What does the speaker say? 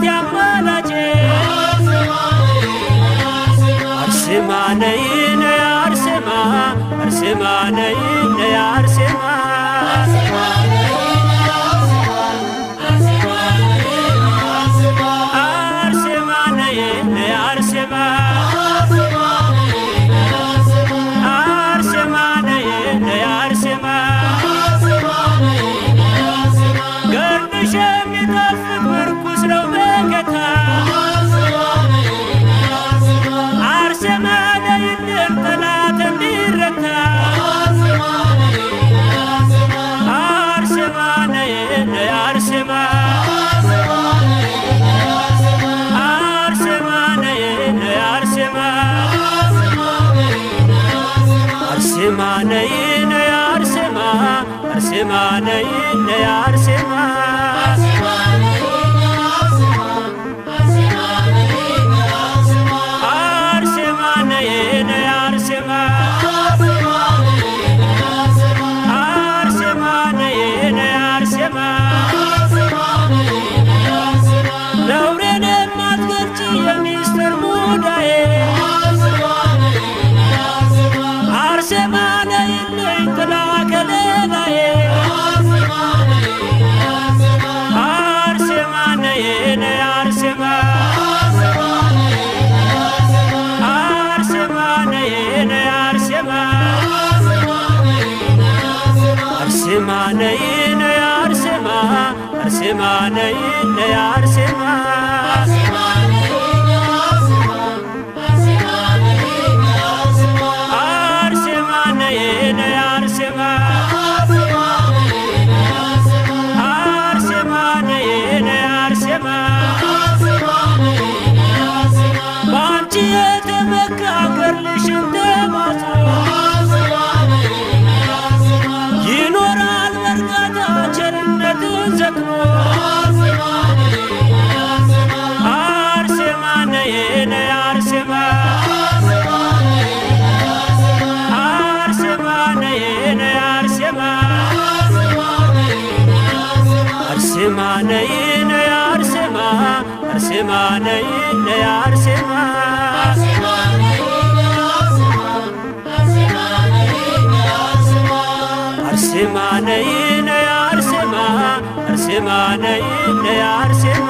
የእናቴ አማላጄ አርሴማ ነይ ነይ አርሴማ አርሴማ ነይ ነይ አርሴማ አርሴማ ነይ ነይ አርሴማ አርሴማ ነይ ነይ አርሴማ ገድልሽ የሚጣፍጥ ምርኩስ ነው መከታ አርሴማ ነይልን ጠላት እንዲረታ አርሴማ ነይ ነይ አርሴማ አርሴማ ነይ ነይ አርሴማ አርሴማ ነይ ነይ አርሴማ አርሴማ ነይ ነይ አርሴማ አርሴማ ነይ ነይ አርሴማ አርሴማ ነይ ነይ አርሴማ ነውሬን የማትገልጪ የሚስጥር ሙዳዬ አርሴማ ነይልኝ ጥላ ከለላዬ አርሴማ ነይ ነይ አርሴማ አርሴማ ነይ ነይ አርሴማ አርሴማ ነይ ነይ አርሴማ አርሴማ ነይ ነይ አርሴማ አርሴማ ነይ ነይ አርሴማ አርሴማ ነይ ነይ አርሴማ በአንቺ የተመካ ገድልሽን ተማጽኖ ይኖራል በእርጋታ ቸርነትን ዘክሮ አርሴማ ነይ ነይ አርሴማ አርሴማ ነይ ነይ አርሴማ አርሴማ ነይ ነይ አርሴማ አርሴማ ነይ ነይ አርሴማ አርሴማ ነይ ነይ አርሴማ አርሴማ ነይ ነይ አርሴማ